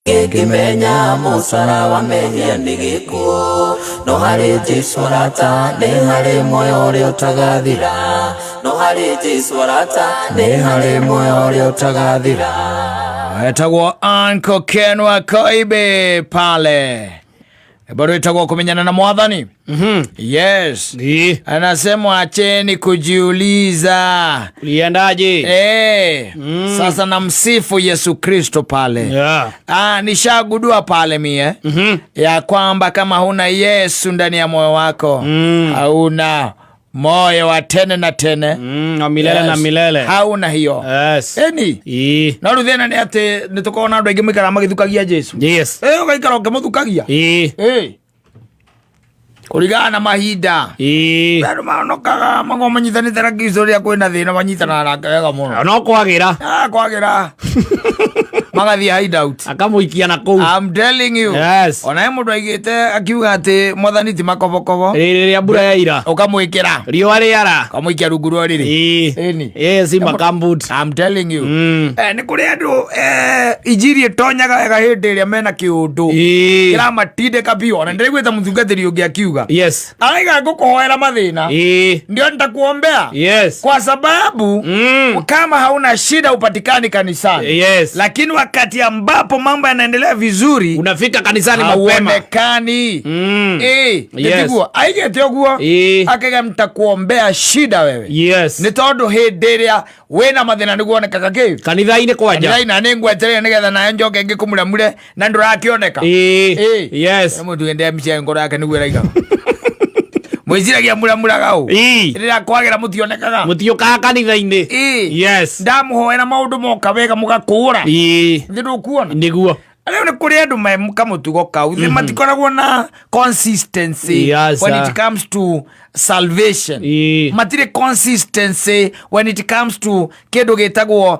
Ngĩmenya mũcara wa mehia nĩ gĩkuũ, no harĩ Jesũ arata nĩ harĩ muoyo ũrĩa ũtagathira, no harĩ Jesũ arata nĩ harĩ muoyo ũrĩa ũtagathira. Etagwo Uncle Ken wa Koibe pale bado etagwo kumenyana na mwathani. Yes, anasema acheni kujiuliza. Uliendaje? Sasa namsifu Yesu Kristo pale. Ah, nishagundua pale mie ya kwamba kama huna Yesu ndani ya moyo wako, hauna moyo wa tene na tene. Wa milele na milele. Hauna hiyo. Eni no rĩu thĩna nĩ atĩ nĩ tũkoragwo na andũ aingĩ maikaraga magĩthukagia Jesu. Ũgaikara ũkĩmũthukagia. Kũringana na mahinda. Andũ mahonokaga makoragwo manyitanĩte na Kristo rĩrĩa kwĩna thĩna, manyitanaga nake wega mũno. No kwagĩra. Ah, kwagĩra magathiĩ hideout. Akamũikia na kũu. I'm telling you. Ona he mũndũ aigĩte akiuga atĩ mwathani ti makobokobo. Rĩrĩa mbura yaira. Ũkamwĩkĩra. Riũa rĩara. Ũkamũikia rungu rwa ũrĩrĩ. Ĩni. Yes, makambut. I'm telling you. Nĩ kũrĩ andũ injiri ĩtonyaga wega hĩndĩ ĩrĩa mena kĩũndũ kĩramatindĩka biũ. Ona ndĩraiguĩte mũtungatĩri ũngĩ akiuga, araiga ngũkũhoera mathĩna, ndio nitakuombea, kwa sababu kama hauna shida upatikani kanisani, lakini wakati ambapo mambo yanaendelea vizuri unafika kanisani mapema. Hauonekani. Nĩtiguo aigĩte ũguo, akaiga nitakuombea shida wewe, nĩ tondũ hĩndĩ ĩrĩa wĩna mathĩna nĩguo onekaga kĩ Kanitha-inĩ kwanja. Kanitha-inĩ, na nĩ ngweterere nĩgetha nawe njoke ngĩkũmuramure na ndũrakĩoneka. Mũndũ ende mbica ngoro yake nĩguo ĩraigaga mwĩciragia muramuraga ũ rĩrĩa kwagĩra mũtionekaga. Mũtiũkaga kanitha-inĩ. Ndamũhoera maũndũ moka wega mũgakũra. Thĩ ndũkuona. Nĩguo. Rĩu nĩ kũrĩ andũ me kamũtugo kau thĩ matikoragwo na consistency when it comes to salvation. Matirĩ consistency when it comes to kĩndũ gĩtagwo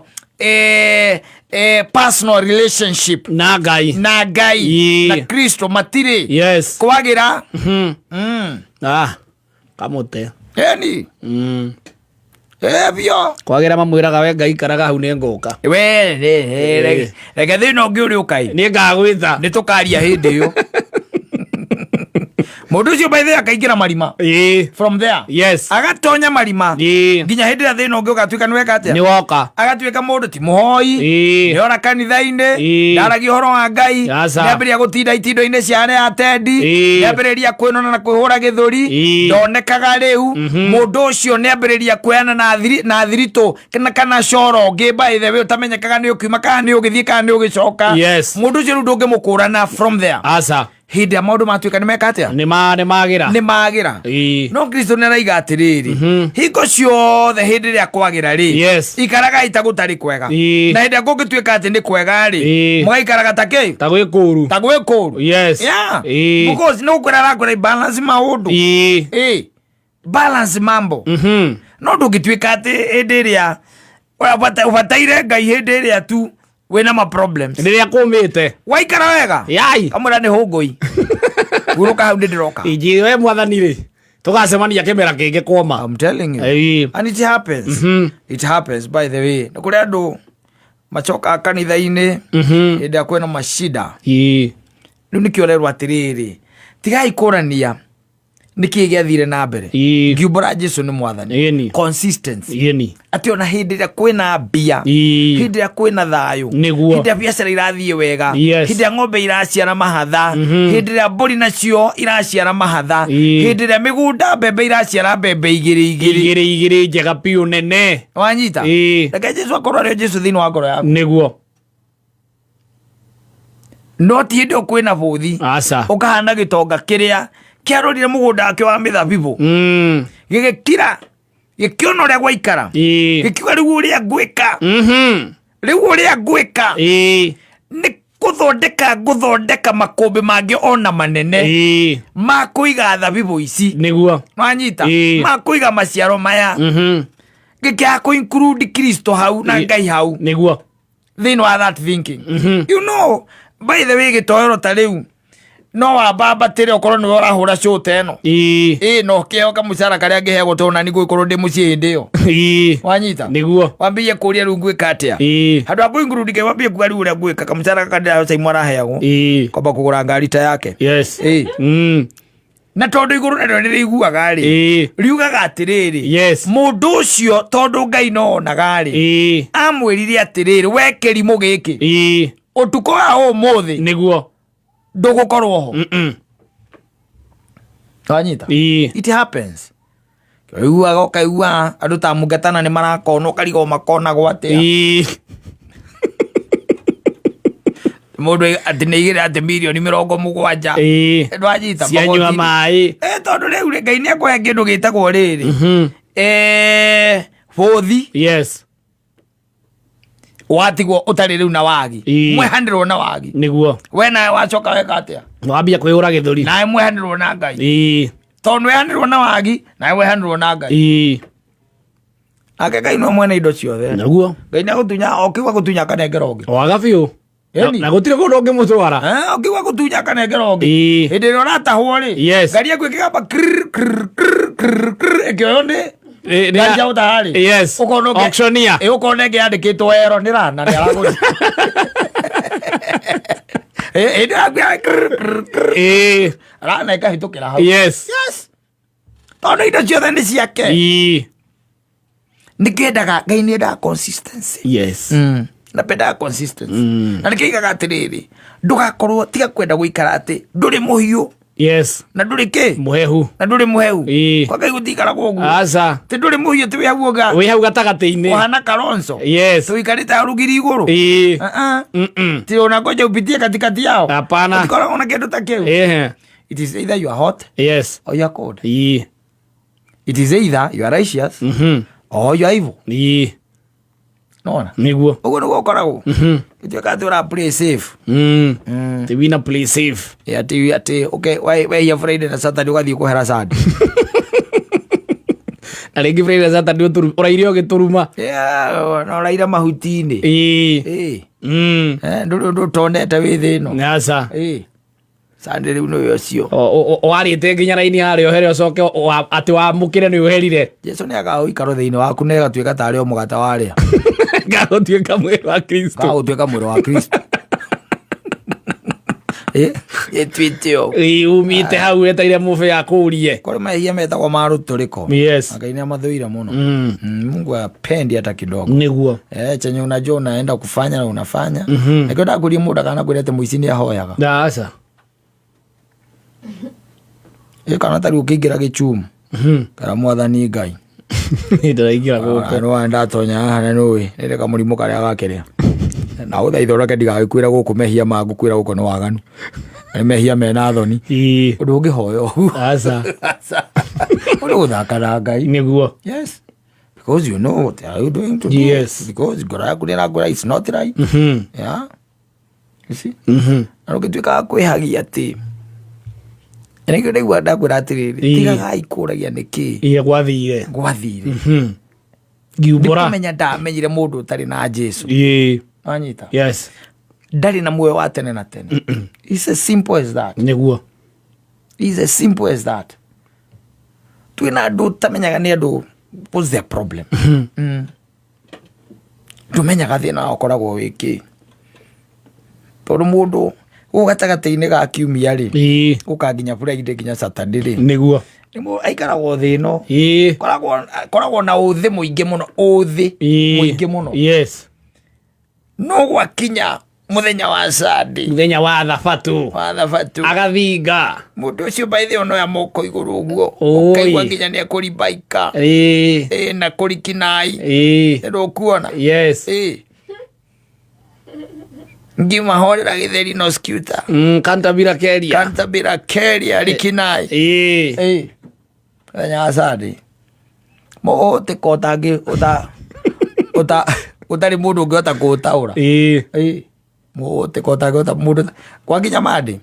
personal relationship na Ngai. Na Ngai. Na Kristo matirĩ. Kwagĩra. Ah, kamũte. Eni. Ebio. Kwagĩra mamwĩraga we Ngai ikaraga hau nĩ ngũka. We reke thĩna ũngĩ ũrĩ ũkai. Nĩ ngagwĩta. Nĩ tũkaria hĩndĩ ĩyo. Mũndũ ũcio by the way akaingĩra marima from there. Agatonya marima nginya hĩndĩ ĩrĩa thĩna ũngĩ ũgatuĩka nĩ weka atĩa? Nĩ woka. Agatuĩka mũndũ ti mũhoi, nĩora kanitha-inĩ, ndaragia ũhoro wa Ngai, nĩambĩrĩria gũtinda itindo-inĩ cia arĩa atendi, nĩambĩrĩria kwĩnona na kwĩhũra gĩthũri, ndonekaga rĩu. Mũndũ ũcio nĩambĩrĩria kwĩana na thiritũ kana coro ũngĩ by the way ũtamenyekaga nĩ ũkiuma kana nĩ ũgĩthiĩ kana nĩ ũgĩcoka. Mũndũ ũcio rĩu ndũngĩmũkũrana from there. Aca. Hĩndĩ ĩrĩa maũndũ matuĩka nĩ meka atĩa? Nĩ magĩra. Nĩ magĩra. No Kristo nĩ araiga atĩrĩrĩ, hingo ciothe hĩndĩ ĩrĩa kwagĩra rĩ, ikaragai ta gũtarĩ kwega, na hĩndĩ ĩrĩa kũngĩtuĩka atĩ nĩ kwega rĩ, mũgaikaraga ta kĩ? Ta gwĩ kũũru. Ta gwĩ kũũru. Yeah. Because nĩ gũkwĩra arakwĩra balance maũndũ. Balance mambo. No ndũngĩtuĩka atĩ hĩndĩ ĩrĩa ũbataire Ngai hĩndĩ ĩrĩa tu wĩna ma problems. Rĩrĩa kũmĩte. Waikara wega. Yai. Kamwĩra nĩ hũngũi. Hurũka hau nĩ ndĩroka. Injiri we mwathani rĩ tũgacemania kĩmera kĩngĩ kwoma. I'm telling you. And it happens. It happens by the way. Nĩ kũrĩ andũ macokaga kanitha-inĩ hĩndĩ ĩrĩa kwĩna macida. Rĩu nĩkĩo ũrerwo atĩrĩrĩ, tigai kũrania nĩkĩĩ gĩathire na mbere. Ngiumbũra Jesu nĩ mwathani. Consistency. Atĩ ona hĩndĩ ĩrĩa kwĩna mbia, hĩndĩ ĩrĩa kwĩna thayũ, hĩndĩ ĩrĩa biacara irathiĩ wega, hĩndĩ ĩrĩa ng'ombe iraciara mahatha, hĩndĩ ĩrĩa mbũri nacio iraciara mahatha, hĩndĩ ĩrĩa mĩgũnda mbembe iraciara mbembe igĩrĩ igĩrĩ. Igĩrĩ igĩrĩ njega biũ nene. Wanyita? Reke Jesu akorwo arĩ o Jesu thĩinĩ wa ngoro yaku. Nĩguo. No ti hĩndĩ ĩyo kwĩna bũthi. Aca. Ũkahana gĩtonga kĩrĩa kĩarorire mũgũnda wake wa mĩthabibũ, gĩgĩkira, gĩkĩona ũrĩa gwaikara, gĩkiuga rĩu ũrĩa ngwĩka, rĩu ũrĩa ngwĩka nĩ gũthondeka ngũthondeka makũmbĩ mangĩ ona manene ma kũiga thabibũ ici. Wanyita? Ma kũiga maciaro maya. Gĩkĩaga kũ include Kristo hau na Ngai hau thĩinĩ wa that thinking. You know, by the way, gĩtoero ta rĩu No wambambatĩre okorwo nĩwe ũrahũra show ta ĩno. Ĩ no kĩheo kamũcara karĩa ngĩheagwo tondũ nani ngũgĩkorwo ndĩ mũciĩ hĩndĩ ĩyo. Wanyita? Nĩguo. Wambie kũria rĩu ngwĩka atĩa. Handũ ha kũingurudike wambie kuga rĩu ũrĩa ngwĩka kamũcara gaka ndĩrayo Saimu araheagwo. Kwamba kũgũra ngari ta yake. Yes. Ĩ. Na tondũ igũrũ narĩo nĩrĩiguaga rĩ. Riugaga atĩrĩrĩ. Yes. Mũndũ ũcio tondũ Ngai no onaga rĩ. Amwĩrire atĩrĩrĩ we kĩrimũ gĩkĩ. Ũtukũ wa ũmũthĩ. Nĩguo. Ndũgũkorwo ho. Mm-mm. Wanyita? It happens. Ũiguaga ũkaigua andũ ta Mungatana nĩ marakonwo ũkarigwo makonagwo atĩa. Mũndũ atĩ nĩ aigĩrĩra atĩ mirioni 70. Ndwanyita? Cianyua Magoti-inĩ. maĩ. Tondũ rĩu rĩ, Ngai nĩ ekũhe kĩndũ gĩtagwo rĩrĩ. Bũthi. Yes. Watigwo ũtarĩ rĩu na wagi. Mwehanĩrwo na wagi. Nĩguo. We nawe wacoka weka atĩa? Wambia kwĩhũra gĩthũri. Nawe mwehanĩrwo na Ngai. Tondũ wehanĩrwo na wagi, nawe wehanĩrwo na Ngai. Nake Ngai nĩwe mwene indo ciothe. Nĩguo. Ngai nĩ agũtunya, o kiuga gũtunya akanengera ũngĩ. Waga biũ. Ĩni. Na gũtirĩ kũndũ ũngĩmũtwara. O kiuga gũtunya akanengera ũngĩ. Hĩndĩ ĩrĩa ũratahwo rĩ, Yes. ngari yaku ĩkĩgamba krrr, krrr, krrr, krrr, krrr, ĩkĩoywo nĩ ngari cia gũtaha rĩ. Yes. Ũkona ũngĩ- Auctioneer. Ĩ, ũkona ĩngĩ yandĩkĩtwo ero nĩ rana nĩ aragũra. Ĩ, hĩndĩ yaku ya krrr, krrr, krrr, rana ĩkahĩtũkĩra hau. Yes. Yes. Tondũ indo ciothe nĩ ciake. Nĩkĩendaga Ngai nĩendaga consistency. Yes. Napendaga consistency. Na nĩkĩigaga atĩrĩrĩ, ndũgakorwo tiga kwenda gũikara atĩ ndũrĩ mũhiũ. Yes. Na ndũrĩ kĩ? Mũhehu. Na ndũrĩ mũhehu. Kwa Ngai gũtiikaragwo ũguo. Aca. Ti ndũrĩ mũhiũ ti wĩ hau ũga. Wĩ hau gatagatĩ-inĩ. Ũhana Kalonzo. Yes. Tũikarĩte hau rũgiri igũrũ. Mm-mm. Ti unangoja upitie katikati yao. Hapana. Gũtikoragwo na kĩndũ ta kĩu. It is either you are hot Yes. or you are cold. It is either you are righteous or you are evil. Nona. Nĩguo. Ũguo nĩguo ũkoragwo. Ĩtuĩka atĩ ũra play safe. Ti wina play safe. Ĩ, atĩ atĩ okay, wehia Friday na Saturday ũgathiĩ kũhera Sunday. Na rĩngĩ Friday na Saturday ũraire ũgĩtũruma. Yeah, na ũraire mahuti-inĩ. Ĩ. Ndũrĩ ũndũ ũtonete wĩ thĩ ĩno. Aca. Ĩ. Sunday rĩu nĩwe ũcio. Warĩte nginya raini harĩa ũhere ũcoke atĩ wamũkĩre nĩ ũherire. Jesu nĩ agaga ũikaro thĩinĩ waku na ĩgatuĩka tarĩ o mũgate warĩa. Gagũtuĩka mwĩrĩ wa Kristo. Gagũtuĩka mwĩrĩ wa Kristo. Ĩtuĩte ũũ. Ĩ, umĩte hau wetereire mũbe akũrie. Kũrĩ mehia metagwo ma rũtũrĩko. Yes. Ngai nĩ amathũire mũno. Mungu hapendi hata kidogo. Nĩguo. Chenye unajua unaenda kufanya na unafanya. Nĩkĩo ndakũria mũndũ akanakwĩra atĩ mũici nĩ ahoyaga. Aca. Kana ta rĩu ũkĩingĩra gĩchumu. Kana mwathani Ngai. Ndĩraingĩra gũkũ. Nĩ ndatonya haha na nĩũĩ nĩrĩ kamũrimũ karĩa gakĩrĩa. Na ũthaitha ũreke ndigagĩkwĩre gũkũ mehia ma ngũkwĩra gũkũ nĩ waganu. Nĩ mehia mena thoni. Ũndũ ũngĩhoya ũguo. Aca. Ũndũ gũthaka na Ngai. Nĩguo. Yes. Because you know what are you doing to do. Yes. Because ngoro yaku nĩ ĩrakwĩra it's not right. Yeah. You see? Na ũngĩtuĩka wa kwĩhagia atĩ nĩkĩo ndaigua ndakwĩra atĩrĩrĩ, tigagai kũragia nĩkĩ Iye gwathire. gwathire. Ngiumbũra. Nĩkũmenya ndamenyire mũndũ ũtarĩ na Jesu. Wanyita? Yes. Ndarĩ na muoyo wa tene na tene. It's as simple as that. Nĩguo. It's as simple as that. Twĩna andũ ũtamenyaga nĩ andũ, what's their problem? Ndũmenyaga thĩna wao ũkoragwo wĩ kĩ. Tondũ mũndũ gũkũ gatagatĩ-inĩ ga kiumia rĩ, gũka nginya Friday nginya Saturday rĩ, Nĩguo. Aikaraga thĩ ĩno. Koragwo na ũthĩ mũingĩ mũno, ũthĩ mũingĩ mũno. Yes. No gwakinya mũthenya wa Sunday. Mũthenya wa Thabatũ. Wa Thabatũ. Agathinga. Mũndũ ũcio by the way onoya moko igũrũ ũguo. Oi. Ũkaigua nginya nĩ ekũribaika. Na kũrikinai. Nĩ ndũkuona? Yes. Ngima horera gĩtheri no scuta. Kantabira keria. Kantabira keria rikinai. Mũthenya wa Sunday. Mũtĩko ũtangĩ, ũta, ũta, ũtarĩ mũndũ ũngĩhota kũũtaũra. Mũtĩko ũtangĩhota mũndũ kwa nginya Monday.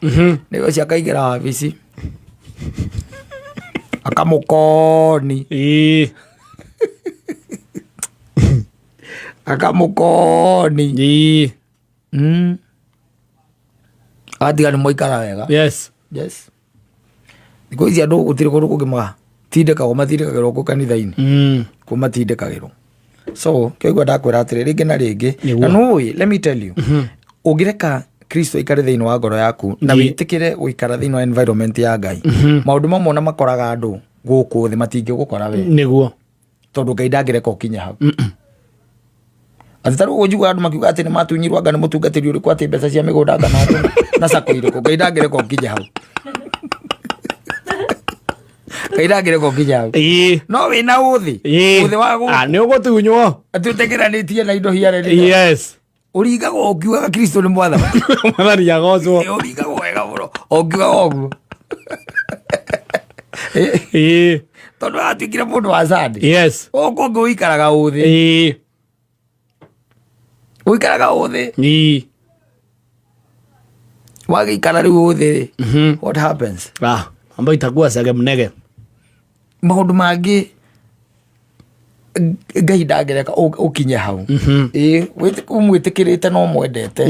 Nĩ ũcio akaingĩra wabici. Akamũkoni. Akamũkoni. Agatiga nĩ mwaikara wega. Yes. Yes, thikũ ici andũ gũtirĩ kũndũ kũngĩ matindĩkagwo, matindĩkagĩrwo kũ kanitha-inĩ. Kũ matindĩkagĩrwo. So kĩoigua ndakwĩra atĩrĩ rĩngĩ na rĩngĩ. Nĩguo. Na nũĩ, let me tell you, ũngĩreka Kristo aikare thĩinĩ wa ngoro yaku na wĩtĩkĩre gũikara thĩinĩ wa environment ya Ngai, maũndũ mamwe ona makoraga andũ gũkũ thĩ matingĩgũkora we. Nĩguo. Tondũ Ngai ndangĩreka ũkinye hau. Atĩ ta rĩu ũnjiguaga andũ makiuga atĩ nĩ matunyirwo anga nĩ mũtungatĩri ũrĩkũ, atĩ mbeca cia mĩgũnda anga na andũ na sako irĩkũ. Ngai ndangĩreka ũkinye hau. Ngai ndangĩreka ũkinye hau. No wĩna ũthĩ. Ũthĩ wa gũkũ. Ah, nĩ ũgũtunywo. Atĩ ũteng'eranĩtie na indo hiarĩ. Yes. Ũringagwo ũkiugaga Kristo nĩ mwathani. Mwathani agocwo. Ũringagwo wega mũno ũkiugaga ũguo. Tondũ atuĩkire mũndũ wa Sunday. Yes. Gũkũ ũngĩ ũikaraga ũthĩ. Ũikaraga ũthĩ. Wagĩikara rĩu ũthĩ rĩ, what happens? Ah, ambayo itakuwa sege mnege. Maũndũ mangĩ Ngai ndangĩreka ũkinye hau. Ĩĩ, ũmwĩtĩkĩrĩte no mwendete,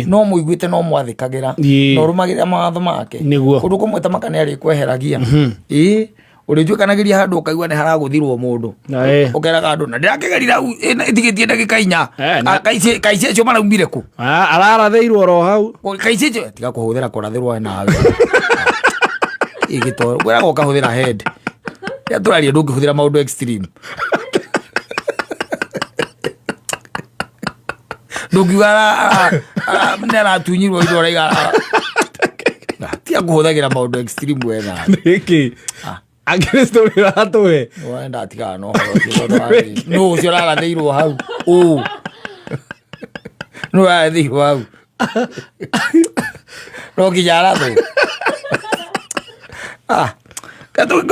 no mũiguĩte, no mwathĩkagĩra, na ũrũmagĩrĩra mawatho make. Nĩguo. Kũndũ kũmwe ta maka nĩ arĩkweheragia. Ĩĩ, ũrĩtuĩkanagĩria handũ ũkaigua nĩ haragũthirwo mũndũ. Ũkeraga andũ na ndĩrakĩgerire hau ĩtigĩtie ndagĩka 4. Kaici acio maraumire kũ? Ah, ararathĩirwo oro hau. Kaici acio tiga kũhũthĩra kũrathĩrwo we nawe. Ĩgĩtoro kwĩraga ũkahũthĩra head. Rĩrĩa tũraria ndũngĩhũthĩra maũndũ extreme. Ndũngiuga nĩ aratunyirwo indo ũraiga. Tiga kũhũthagĩra maũndũ extreme we nawe. Nĩkĩ? Akristo nĩ ratũhe. Wenda atigana na ũhoro ũcio tondũ wa rĩrĩ. Nũ ũcio ũrarathĩirwo hau? Ũ. Nũ ũrarathĩirwo hau? No nginya arathwo. Ah. Katũ